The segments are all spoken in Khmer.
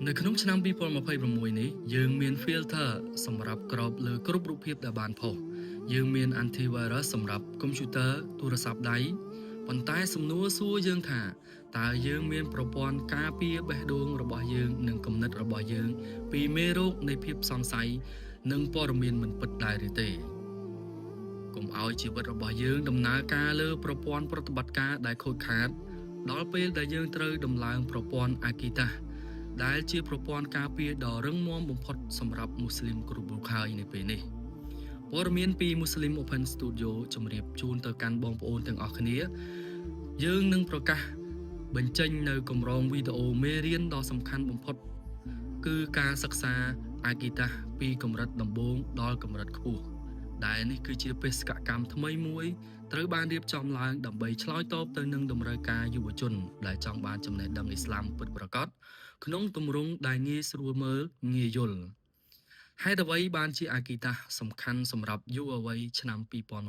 នៅក្នុងឆ្នាំ2026នេះយើងមាន filter សម្រាប់ក្របលើគ្រប់រូបភាពដែលបានផុសយើងមាន antivirus សម្រាប់កុំព្យូទ័រទូរស័ព្ទដៃប៉ុន្តែសំណួរសួរយើងថាតើយើងមានប្រព័ន្ធការពារបេះដូងរបស់យើងនិងគំនិតរបស់យើង ពីមេរោគនៃភាពសង្ស័យនិងព័ត៌មានមិនពិតដែរឬទេ កុំឲ្យជីវិតរបស់យើងដំណើរការលើប្រព័ន្ធប្រតិបត្តិការដែលខូចខាត ដល់ពេលដែលយើងត្រូវដំឡើងប្រព័ន្ធអាគីតាសដែលជាប្រព័ន្ធការពារដ៏រឹងមាំបំផុតសម្រាប់មូស្លីមគ្រប់រូបហើយនៅពេលនេះព័ត៌មានពី Muslim Open Studio ជម្រាបជូនទៅកាន់បងប្អូនទាំងអស់គ្នា យើងនឹងប្រកាសបញ្ចេញនៅកម្រងវីដេអូមេរៀនដ៏សំខាន់បំផុត គឺការសិក្សាអាគីតាសពីកម្រិតដំបូងដល់កម្រិតខ្ពស់ ដែលនេះគឺជាបេសកកម្មថ្មីមួយត្រូវបានរៀបចំឡើងដើម្បីឆ្លើយតបទៅនឹងតម្រូវការយុវជនដែលចង់បានចំណេះដឹងអ៊ីស្លាមពិតប្រាកដក្នុងទម្រង់ដែលងាយស្រួលមើលងាយយល់ហេតុអ្វីបានជាអាគីតាសសំខាន់សម្រាប់យុវវ័យឆ្នាំ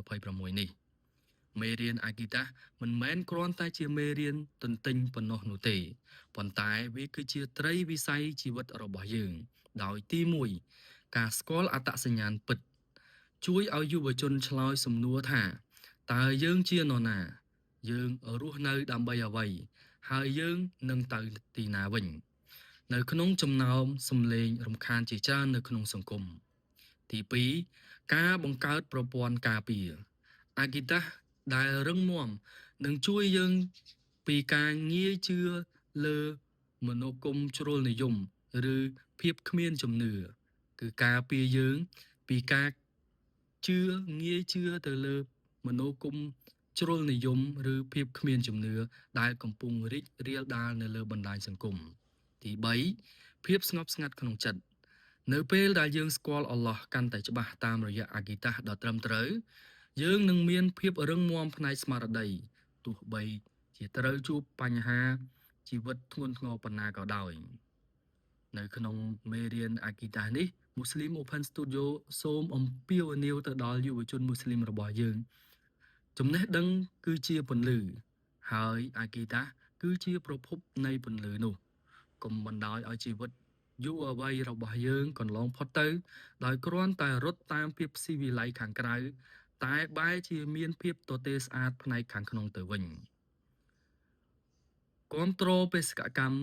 2026នេះមេរៀនអាគីតាសមិនមែនគ្រាន់តែជាមេរៀនទន្ទិញប៉ុណ្ណោះនោះទេប៉ុន្តែវាគឺជាត្រីវិស័យជីវិតរបស់យើង ដោយទី1ការស្គាល់អត្តសញ្ញាណពិត ជួយឲ្យយុវជនឆ្លើយសំណួរថាតើយើងជានរណា យើងរស់នៅដើម្បីអ្វី ហើយយើងនឹងទៅទីណាវិញ នៅក្នុងចំណោមសម្លេងរំខានជាច្រើននៅក្នុងសង្គមទី2ការបង្កើតប្រព័ន្ធការពារអាគីតាសដែលរឹងមាំនឹងជួយយើងពីការងាយជឿលើមនោគមជ្រុលនិយមឬភាពគ្មានជំនឿគឺការពារយើងពីការ ជឿងាយជឿទៅលើមនោគមជ្រុលនិយមឬភាពគ្មានជំនឿដែលកំពុងរីករាលដាលនៅលើបណ្ដាញសង្គមទី3ភាពស្ងប់ស្ងាត់ក្នុងចិត្តនៅពេលដែលយើងស្គាល់អល់ឡោះកាន់តែច្បាស់តាមរយៈអាគីតាសដ៏ត្រឹមត្រូវយើងនឹងមានភាពរឹងមាំផ្នែកស្មារតីទោះបីជាត្រូវជួបបញ្ហាជីវិតធ្ងន់ធ្ងរប៉ុណ្ណាក៏ដោយ នៅក្នុងមេរៀនអាគីតាសនេះ Muslim Open Studio សូមអំពាវនាវទៅដល់យុវជនមូស្លីមរបស់យើង ចំណេះដឹងគឺជាពន្លឺ ហើយអាគីតាសគឺជាប្រភពនៃពន្លឺនោះកុំបណ្ដោយឲ្យជីវិតយុវវ័យរបស់យើងកន្លងផុតទៅ ដោយគ្រាន់តែរត់តាមភាពស៊ីវិល័យខាងក្រៅ តែបែរជាមានភាពទទេស្អាតផ្នែកខាងក្នុងទៅវិញគាំទ្របេសកកម្ម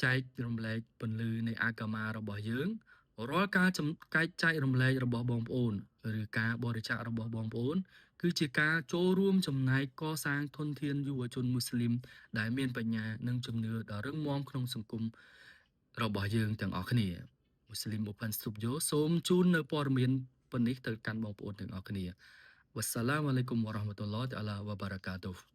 ចែករំលែកពន្លឺនៃអាកាមារបស់យើងរាល់ការចំកែកចែករំលែករបស់បងប្អូនឬការបរិច្ចាគរបស់បងប្អូន គឺជាការចូលរួមចំណែកកសាងធនធានយុវជនមូស្លីមដែលមានបញ្ញានិងជំនឿដ៏រឹងមាំក្នុងសង្គមរបស់យើងទាំងអស់គ្នា Muslim Open Studio សូមជូននៅព័ត៌មានប៉ុណ្នេះទៅកាន់បងប្អូនទាំងអស់គ្នា វ៉ាសឡាមអាឡៃគុំវ៉ារ៉ាហ្មាតុលឡោះតាអាឡាវ៉ាបារ៉ាកាតុហ៍។